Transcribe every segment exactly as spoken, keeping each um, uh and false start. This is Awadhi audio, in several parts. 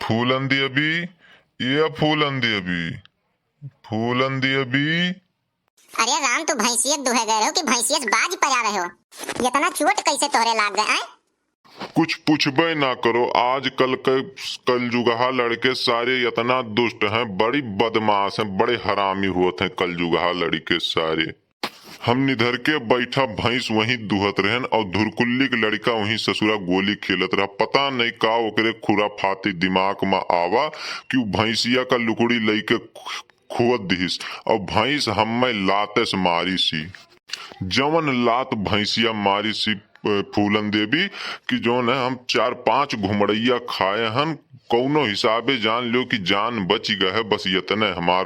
फूलन देवी, ये फूलन देवी, फूलन देवी। अरे राम, तू भैंसिया दुहे गए रहो कि भैंसिया से बाज पया रहे हो? इतना चोट कैसे तोहरे लाग गए, आय? कुछ पूछबे ना करो, आजकल के कलजुगहा लड़के सारे इतना दुष्ट हैं, बड़ी बदमाश हैं, बड़े हरामी होत हैं कलजुगहा लड़के सारे। हम निधर के बैठा भैंस वहीं दुहत रहन और धुरकुल्ली के लड़का वहीं ससुरा गोली खेलत रहा। पता नहीं का ओकरे खुराफाती दिमाग में आवा कि उ भैंसिया का लुकड़ी लइके खु-, खुअत दिहिस और भैंस हम्मे लाते से मारी सी। जवन लात भैंसिया मारी सी, अ, फूलन देवी, कि जौन है हम चार पांच घुमड़ैया खाए हन, कौनो हिसाबे जान लो कि जान बच गए है। बस इतने हमार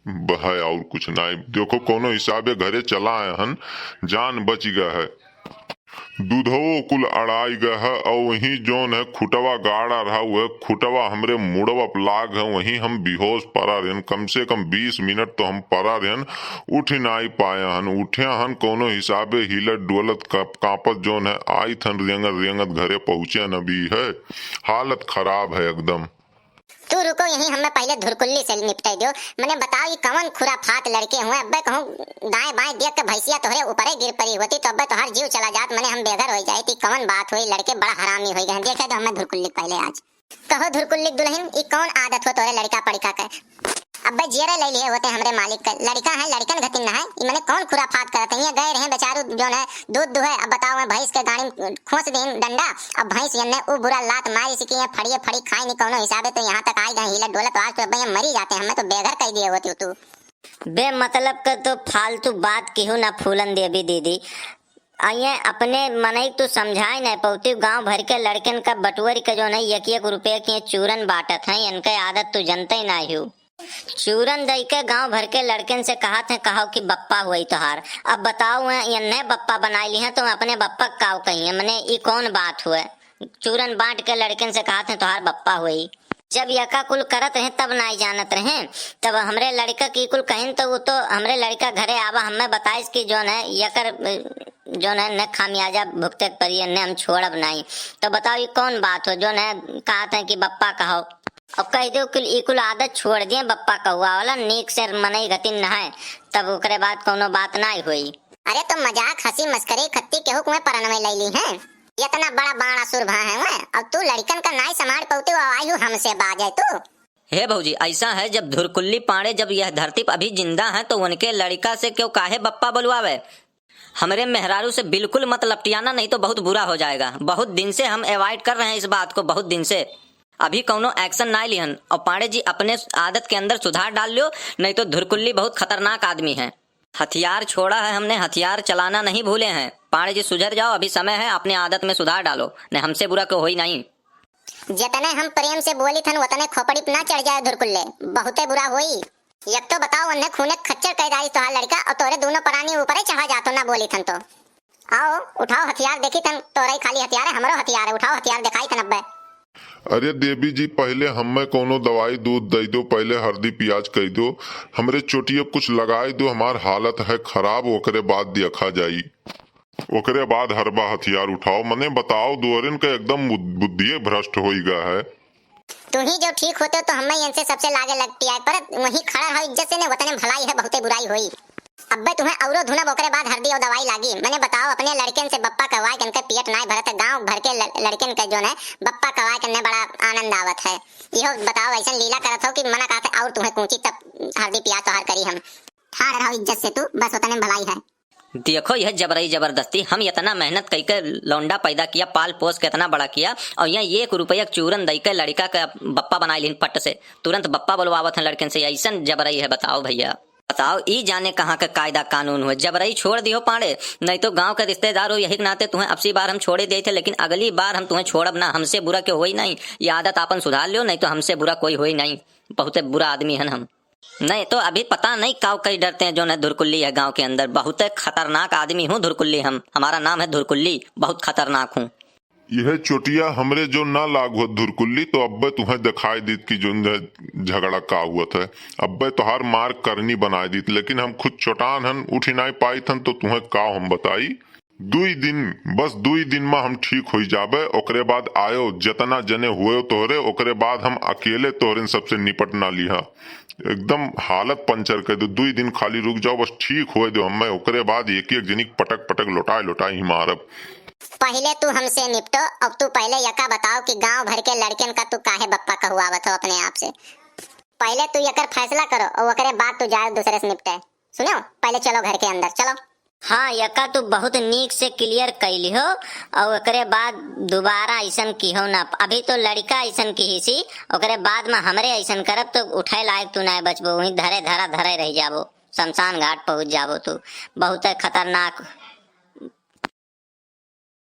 ब-, है और कुछ ना। देखो, कौनो हिसाबे घरे चला आए हन, जान बच गए है। दूधवो कुल अड़ाई गए है और वहीं जौन है खुटवा गाड़ा रहा, वह खुटवा हमरे मुड़वा पर लाग है, वहीं हम बेहोश पड़ा रहन। कम से कम बीस मिनट तो हम पड़ा रहन, उठ नाई पाए हन। उठे हन कौनो हिसाबे हिलत डुलत, कांप-, कांपत जौन है आई थन रेंगत रेंगत घरे पहुँचे न भी है। हालत खराब है एकदम। तू रुको यहीं, हमें पहले धुरकुल्ली से निपटाई दो। मने बताओ, ई कवन खुराफात लड़के हुए? अब्बे कहूँ दाएं बाएं देख के भैंसिया तोहरे ऊपरे गिर पड़ी होती तो अब्बे तोहार जीव चला जात, मने हम बेघर हो जाए। ई कवन बात हुई? लड़के बड़ा हरामी हो गए। देखे दो हमें धुरकुल्ली पहले आज। कहो धुरकुल्ली दुल्हन, ई कौन आदत हो तोहरे लड़का पड़का के? अब्बे जियरे ले लिए होते हमरे मालिक के। लड़का है, लड़कन घतिन न है। ई मने कौन खुराफात करत है? ये गए रहे बेचारू जौन है दूध दुहे, अब बताओ, मैं भैंस के गाड़ी में खोस दीन डंडा, अब भैंस यन्ने उ बुरा लात मारी सी कि ये फड़िए फड़ी खाई नहीं कौनो हिसाबे, तो यहाँ तक आई गए हिलत डोलत, तो आज तो अब ये मरी जाते, हमें तो बेघर कह दिए होती तू। बेमतलब के तो फालतू बात केहू ना फूलन देवी दीदी। आ ये अपने मनई तू समझाए नहीं पौती, गांव भर के लड़कन का बटुअर के जौन है एक एक रुपये के चूरन बांटत हैं, इनके आदत तू जनते ही ना हो। चूरन दई के गांव भर के लड़कन से कहत हैं, कहो कि बप्पा हुई तोहार। अब बताओ, वह इन्हें बप्पा बनाई ली हैं, तो अपने बप्पा का काव कही हैं? मने, ई कौन बात हुए? चूरन बांट के लड़कन से कहत हैं, तोहार बप्पा हुई। जब यका कुल करत रहे, तब नाई जानत रहे, तब हमरे लड़का की कुल कहिन, तो वो तो हमरे लड़का घरे आवा, हमें बताइस कि जौन है, यकर, जौन है, न खामियाजा भुगते के पड़ी, न हम छोड़ब नाई। तो बताओ, ई कौन बात हो, जौन है, कहत हैं कि बप्पा कहो? और कह दो कि ई कुल आदत छोड़ दिए बप्पा कहुआ वाला, नीक से मनई गतिन न है, तब ओकरे बाद कौनो बात नाई होई। अरे तो मजाक, हंसी, मस्करी खत्ती केहू कुएं परनवे लैली हैं। इतना बड़ा बाणासुर भा है वह, और तू लड़कन का नाई संभाल पौती, वो आई हूँ हमसे बाजे तू। हे भौजी, ऐसा है, जब धुरकुल्ली पांड़े, जब यह धरती पर अभी जिंदा हैं, तो उनके लड़का से क्यों काहे बप्पा बुलवावे? हमरे मेहरारू से बिल्कुल मत लपटियाना, नहीं तो बहुत बुरा हो जाएगा। बहुत दिन से हम अवॉइड कर रहे हैं इस बात को, बहुत दिन से। अभी कौनो एक्शन ना लिहन। और पांड़े जी, अपने आदत के अंदर सुधार डाल लो, नहीं तो धुरकुल्ली बहुत खतरनाक आदमी है। हथियार छोड़ा है हमने, हथियार चलाना नहीं भूले हैं। पांड़े जी, सुधर जाओ, अभी समय है, अपने आदत में सुधार डालो, नहीं हमसे बुरा क्यों होई नहीं। जितने हम प्रेम से बोली थन, उतने खोपड़ी पे ना चढ़ जाए धुरकुल्ले, बहुते बुरा होई। एक तो बताओ, उन्हें खूने खच्चर कह डाली तोहार लड़का, और तोरे दोनों परानी ऊपरे चढ़ा जातो ना बोली थन तो। आओ, उठाओ हथियार, देखी थन, तोरे खाली हथियार है, हमरो हथियार है, उठाओ हथियार, दिखाई थन अब्बे। अरे देवी जी, पहले हमें कोनो दवाई दूध दे दो, पहले हरदी पियाज कह दो, हमरे चोटिया कुछ लगाई दो, हमार हालत है खराब, ओकरे बाद देखा जाई। ओकरे बाद हरबा हथियार उठाओ, मने बताओ, दुअरिन का एकदम बुद-, बुद्धिये भ्रष्ट होई गा है। तू ही जो ठीक होते तो हमें इनसे सबसे लागे लगती है, पर वहीं खड़ा रहो इज्जत से, ने वतने भलाई है, बहुते बुराई होई। अब्बे तुम्हें औरो धुनब, ओकरे बाद हरदी और दवाई लागी। मने बताओ, अपने लड़कन से बप्पा कहवाए के इनके पेट नाय भरत है, गांव भर के ल-, लड़कन के जो है बप्पा कहवाए के इन्हें बड़ा आनंद आवत है। इहो बताओ, ऐसन लीला करत हो कि मना कहते और तुम्हें कूची तब हरदी पियाज तोहार करी हम। ठाड़ रहो इज्जत से तू, बस उतने भलाई है। देखो, यह जबरई जबरदस्ती, हम इतना मेहनत कइके लौंडा पैदा किया, पाल पोस के इतना बड़ा किया, और यह एक रुपया के चूरन दइके लड़का के बप्पा बनाई लिहिन पट से। तुरंत बप्पा बोलवावत हैं लड़कन से, ऐसन जबरई है, बताओ भैया। बताओ, ई जाने कहाँ के कायदा कानून हुए। जबरई छोड़ दियो पांड़े, नहीं तो गांव के रिश्तेदार हो, यही के नाते तुम्हें अबसी बार हम छोड़े देइ थे, लेकिन अगली बार हम तुम्हें छोड़ब ना, हमसे बुरा क्यों होई नहीं। ये आदत आपन सुधार लियो, नहीं तो हमसे बुरा कोई होई नहीं। बहुते बुरा आदमी हन हम। नहीं तो अभी पता नहीं काव कई डरते हैं, जो है धुरकुल्ली है गांव के अंदर। बहुते खतरनाक आदमी हूँ धुरकुल्ली हम, हमारा नाम है धुरकुल्ली, बहुत खतरनाक हूँ। यह चोटिया हमरे जो ना लाग होत धुरकुल्ली, तो अब्बे तुम्हें दिखाई दीत कि जो है झगड़ा का हुआ था। अब्बे तोहार मार करनी बनाई दीत, लेकिन हम खुद चोटान हन, उठी नाई पाई थन, तो तुम्हें का हम बताई। दुई दिन, बस दुई दिन मा हम ठीक होइ जाबे, ओकरे बाद आयो, जतना जने हुए तोहरे, ओकरे बाद हम अकेले तोहरे सबसे निपट ना लिहा। एकदम हालत पंचर कर दो, दुई दिन खाली रुक जाओ, बस ठीक होए दो हमें, ओकरे बाद एक एक जनिक पटक पटक लोटाए लोटाए ही मारब। पहिले तू हमसे निपटो, अब तू पहिले यका बताओ कि गांव भर के लड़कियन का तू काहे बप्पा कहवावत हो अपने आप से। पहिले तू यकर फैसला करो और ओकरे बाद तू जाओ दूसरे से निपटे। सुनो, पहिले चलो घर के अंदर, चलो। हाँ यका, तू बहुत नीक से clear कैली हो, और ओकरे बाद दोबारा ऐसन किहो ना। अभी तो लड़का ऐसन किहिसी, ओकरे बाद में हमरे ऐसन करब तो उठे लायक तू ना बचबो, वहीं धरे धरा धरे रह जाबो, शमशान घाट पहुँच जाबो तू। बहुत खतरनाक